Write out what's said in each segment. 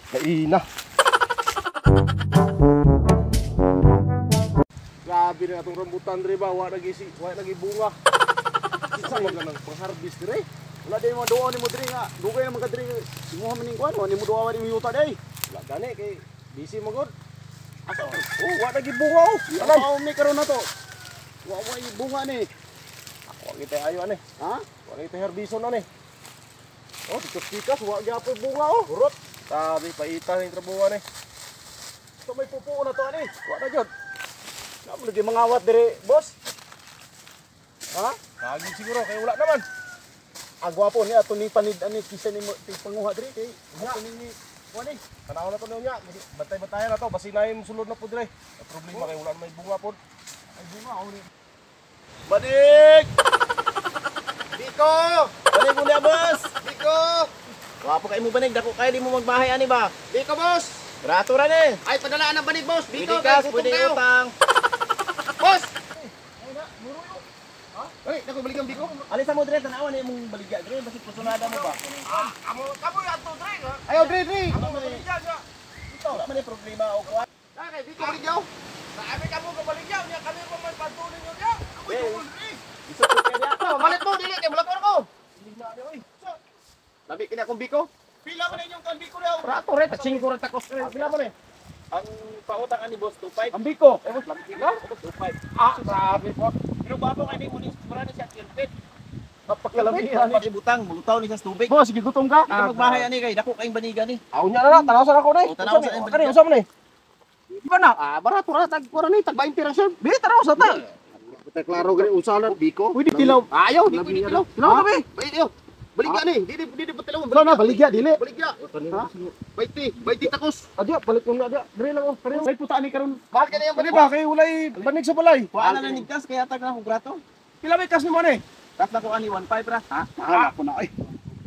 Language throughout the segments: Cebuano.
Kaina. Grabe na atong rambutan dre ba, wa lagi si, wa lagi bunga. Isa man kanang pang-harvest dre. Wala day mga duwa nimo dre nga. Dugay naman ka dre. Imuha man ning kuan, wa nimo duwa wa nimo yuta day. Wala gani kay busy magod. Asa? Oh, wa lagi bunga oh. Tanan ni karon na to. Wa wa bunga ni. Wa kita ayo ani. Ha? Wa kita harbison ani. Oh, pikas wa gyapon bunga oh. Hurot. Sabi paita ning trabuhan ni. So may pupuo na to ani. Wa na jud. Na mo lagi mangawat dire, boss. Ha? Kagi siguro kay wala naman. Ang gwapo ni ato ni panid ani kisa ni panguha dire kay ato ni kuan ni. Tanaw na to niya. Bantay-bantayan na to basi naay mosulod na pud dire. Ang problema kay wala may bunga pod. Ay bunga oh ni. Banig! Biko! Banig mo niya, boss! Biko! Wapo kayo mo banig, dako kayo di mo magbahay ani ba? Biko, boss! Grato ra ni! Ay, padalaan ang banig, boss! Biko, Pwede kas, gutom pwede kayo! utang! Boss! Ay, naku, balik ang Biko. Alisa mo dire, tanawan na imong baligya dire, basig pusunada mo ba? Ah, amo kamo ato dire. Ayaw, dre, dre! Amo baligya niya. Ito, wala man problema o kuan. Ah, kay Biko, baligyaw! Sabi kamo ka baligya niya kami pa may padto ninyo niya. Ako duol dre. Isod ko kaya. Oh, malit mo, dili, kay mulak ko! Lina niya oy. Labi kini akong Biko. Pila man inyong kan Biko daw? Rato re, ta 5 ra takos. Pila man eh. Ang pautang ani boss 25. Ang biko. Eh boss, labi sila. 25. Ah, grabe po. Pero gwapo kay ni munis mura ni siya kirpit. Napakalamihan ni. Pagibutang, mulutaw ni siya sa tubig. Boss, gigutom ka? Di ka magbahay ani kay dako kayong baniga ni. Aw niya na na, tanaw sa ako ni. Oh, tanaw sa imong Kani usa man ni. Di ba na? Ah, barato ra tag kuan ni, tag 20 ra sir. Bili tanaw sa ta. Basta klaro gani usalan Biko. Pwede tilaw. Ayaw, di pwede tilaw. Tilaw ka be. Ayaw. Baligya ni, di di di tilaw. Wala na baligya dili. Baligya. Ha? 20, 20 takos. Adya, balik mo na adya. Dire lang oh. Kani. May puta ni karon. Mahal ka na yung Kani ba kay walay banig sa balay. Kuan na lang nigkas kaya tag na akong grato. Pila may kas nimo ani? Tas na ko ani 15 ra. Ha? Mahala po na ay.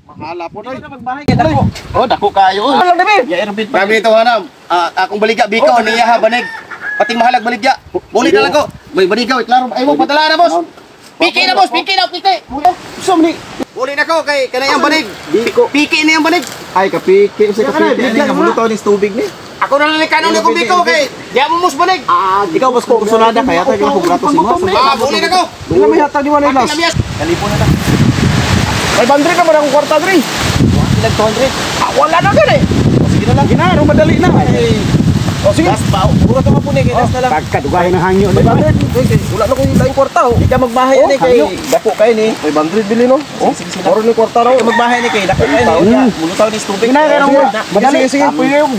Mahala po Di ka na magbahay kay dako. Oh, dako kayo. Ano lang dibi? Ya erbit pa. Grabe nito hanam. Ah, akong baligya Biko niya ha banig. Pating mahalag baligya. Muli na lang ko. May banigaw, klaro. Ay mo padala na boss. Piki na boss, piki na, piki. Usa man ni. Uli na ko kay kanayang banig. Biko. Piki na yung banig. Ay kapiki usa kapiki Ani nga mulutaw ni sa tubig ni. Ako na lang kanon ni Biko kay di mo mus banig. Ah, Ikaw boss ko kusunada kaya tag na akong grato si mo. Ah, uli na ko. Pila may hatag ni Manay Pati las? na miyas. Kalipo na lang. 500 naman akong kwarta dre. Ilag 200. Ah, wala na gani. O, sige na lang. Ginaro madali na. Ay, Oh, sige. das pa. Puro to ka puni kay das na lang. Pagkadugay ng hangyo ni. 500. Wala na ko laing kwarta oh. Di ka magbahay ani kay dako kay ni. 500 bili no. Oh, Sige, sige, sige. Moro ni kwarta raw. Di ka magbahay ni kay dako kay ni. Mulutaw ni sa tubig. Ginaro Sige, mo. na. Madali. Sige, sige, pwede yung.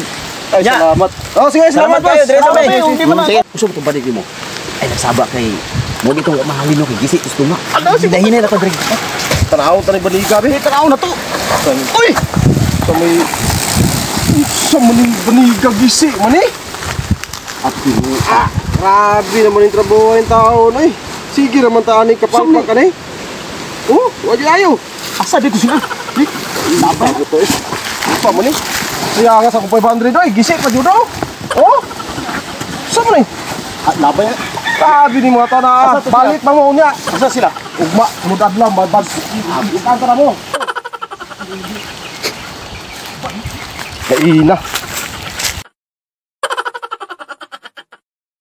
Ay, Ya. salamat. Oh, sige, salamat, Salamat kayo, boss. dire sa may. Salamat. Sige. Usa mo tong banig nimo. Ay nagsaba kay mo gitong mahawin no kay gisi gusto nga. Dahinay na to dire. Tanaw ta ni baliga be. Tanaw na to. Uy! Sa may sa maning baniga gisi man eh. Ah, grabe naman yung trabaho ng tao eh. Sige naman taan ni kapalpak ka ni. Oh, wag ayo. Asa dito sila? Di. Labay ko to eh. Pa man eh. Siya nga sa akong 500 oy, gisi pa jud oh. Oh. Sa man eh. Ah, labay. Grabe ni mga tao na. Asa to sila? Balit pa mo unya. Asa sila? Ugma, sunod adlaw, babag. Kanta na mo. Kaina.